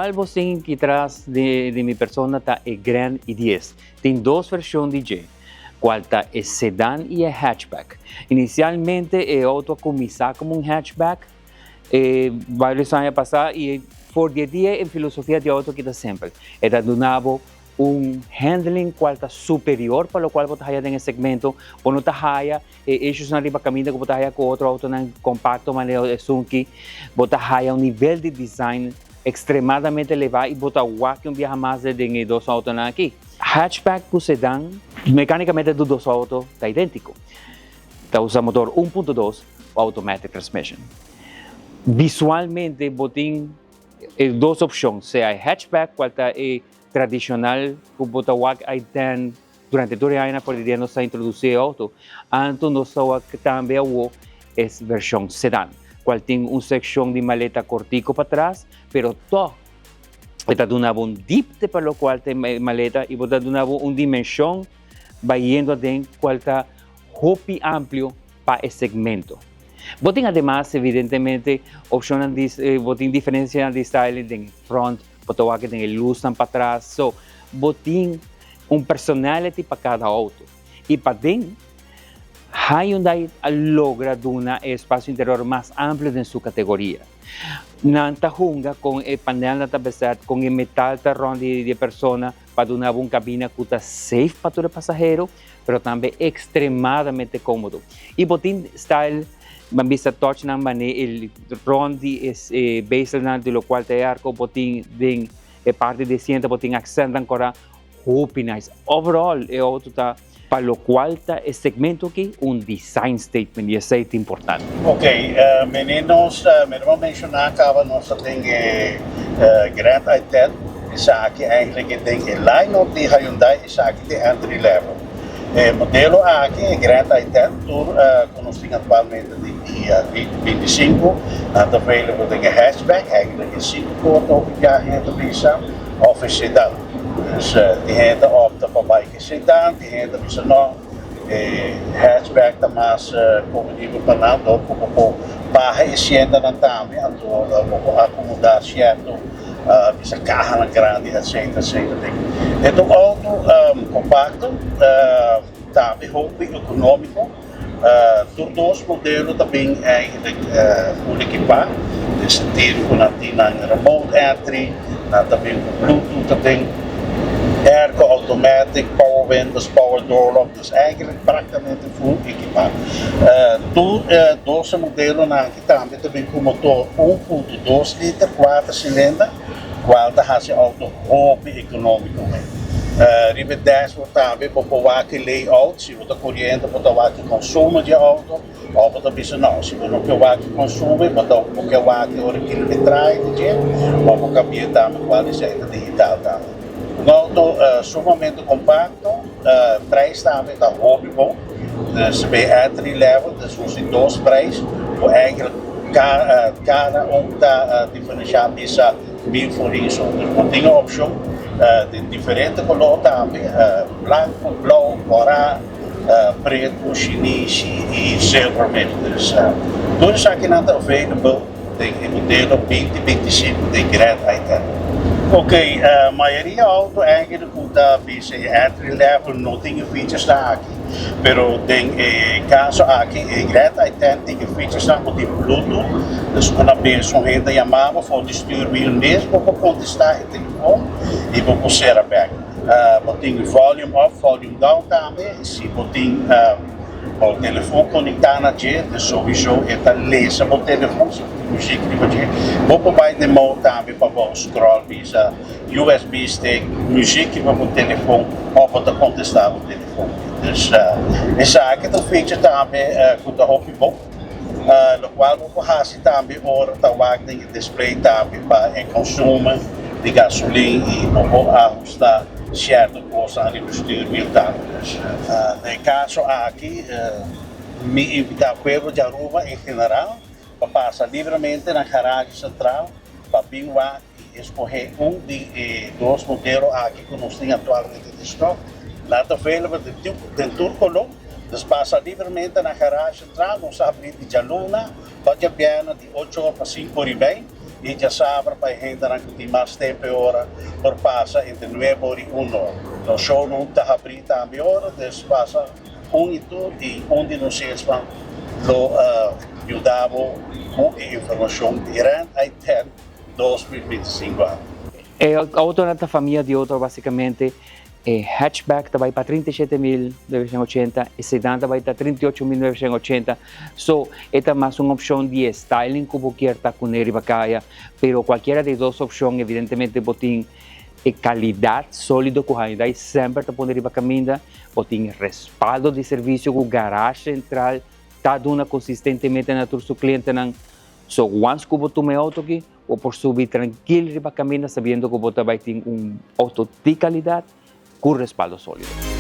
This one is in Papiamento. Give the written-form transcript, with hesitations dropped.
Locual bo tin aki tras di mi persona ta e Grand i10. Tin dos version di dje, cual ta e sedan y e hatchback. Inicialmente e auto a cuminsa como un hatchback varios aña pasa y for di e dia e filosofia di auto aki ta simpel. E ta duna bo un handling cual ta superior pa locual bo ta haya den e segmento. Bo no ta haya e issuesnan riba caminda cu bo ta haya cu otro autonan compacto manera esunki. Bo ta haya un nivel di design extremadamente eleva y bo ta wak un biaha mas den e dos autonan aki. Hatchback cu sedan, mecanicamente tur dos auto ta identico. Ta usa motor 1.2 cu automatic transmission. Visualmente bo tin e dos opcion, sea e hatchback cual ta e tradicional cu bo ta wak i10 durante tur e añanan for di dia nos ta introduci e auto, anto nos ta wak tambe awo e version sedan cual tin un seccion di maleta cortico patras, pero toch e ta duna bo un diepte pa locual ta e maleta y bo ta duna bo un dimension bayendo aden cual ta hopi amplio pa e segmento. Bo tin ademas evidentemente opcionnan di, bo tin diferencianan di styling den e front, bo ta wak den e luznan patras, so bo tin un personality pa cada auto. Y paden, Hyundai a logra duna e espacio interior mas amplio den su categoria. Nan ta hunga con e panelnan ta bezet, con e metal ta rond di e persona pa duna bo un cabina cu ta safe pa tur e pasahero, pero tambe extremadamente comodo. Y bo tin style, ban bisa touchnan mane e rond di e bezelnan di locual ta e arco, bo tin den e parti di asiento bo tin accentnan cora hopi nice. Overall e auto ta pa locual ta e segmento aki un design statement y esey ta importante. Ok, mene nos, mene bo menciona caba nos ta den e Grand i10, esaki eigenlijk e den e line-up di Hyundai, esaki ta e entry level. E modelo aki, e Grand i10, tur cu nos tin actualmente den dia 2025, nan ta available den e hatchback, eigenlijk e 5 porta hopi biaha hende ta bisa, of e sedan. Dus tin hende ta opta pa bai cu e sedan, tin hende ta bisa no, e hatchback ta mas convenibel pa nan, dor cu bo por baha e sientonan tambe, anto bo por acomoda cierto bisa cahanan grandi etcetera etcetera. E ta un auto compacto, tambe hopi economico. Tur dos modelo ta bin eigenlijk full ekipa, den sentido ku nan tin nan remote entry, nan ta bin ku bluetooth aden, airco automatic, power windows, power door lock, dus eigenlijk praktikamente full ekipa. Tur e dos modelonan aki tambe ta bin ku motor 1.2 liter, kuater silinder, kual ta hasi auto hopi economico mes. Riba e dashboard tambe bo por wak e layout, si bo ta coriente bo ta wak e consumo di e auto of bo ta bisa no, si bo no ke wak e consumo bo ta bo ke wak e ora kilometrahe di dje, bo por cambia tambe cual esei ta digital tambe. Un auto sumamente compacto, prijs tambe ta hopi bon, dus bay entry level, dus nos tin dos prijs cu eigenlijk cada un ta diferencia bisa mil florin so. Dus bo tin e opcion den diferente color tambe, blanco, blauw, cora, preto, shinishi y zilver mes. Dus tur esakinan ta available den e modelo 2025 den Grand i10. Ok, mayoria auto eigenlijk cu ta bisa e entry level no tin e featuresnan aki, pero den e caso aki e Grand i10 tin e featuresnan cu tin Bluetooth, dus una bes un hende yama bo for di stuurwiel mes bo por contesta e telefon y bo por cera bek. Bo tin volume up, volume down tambe, si bo tin bo telefon conecta na dje, dus sowieso e ta lesa bo telefon, si bo tin muziek riba dje. Bo por bai den mode tambe pa bo scroll bisa USB stick, muziek riba bo telefon of bo ta contesta bo telefon. Dus esaki ta un feature tambe cu ta hopi bon, locual bo por haci tambe ora ta wak den e display tambe pa e consumo di gasolin y bo por ahusta cierto cosnan riba stuurwiel tambe. Dus den e caso aki mi invita pueblo di Aruba en general pa pasa libremente na Garage Central pa bin wak y escoge un di e dos modelo aki cu nos tin actualmente den stock. Nan ta available den tur color, dus pasa libremente na Garage Central. Nos ta habri di djaluna pa djabièrnè di ocho or pa sinku or y mei. I djasabra pa e hendenan ku tin mas tempu e ora por pasa entre nuebe ora i un ora. Nos showroom ta habrí tambe e ora, dus pasa un i tur i un di nos salesman lo yuda bo ku e informashon di Grand i10 2025 aki. E autonan ta famia di otro basicamente. E hatchback ta bai pa 37.980, e sedan ta bai ta 38.980. So, e ta mas un opcion di e styling cu bo kier ta cune riba caya, pero cualkiera di e dos opcion evidentemente bo tin e calidad solido cu Hyundai semper ta pone riba caminda, bo tin respaldo di servicio cu garage central ta duna consistentemente na tur su clientenan. So, once cu bo tuma e auto aki, Bo por subi trankil riba kaminda sabiendo ku bo ta bai tin un outo di kalidat ku respaldo sólido.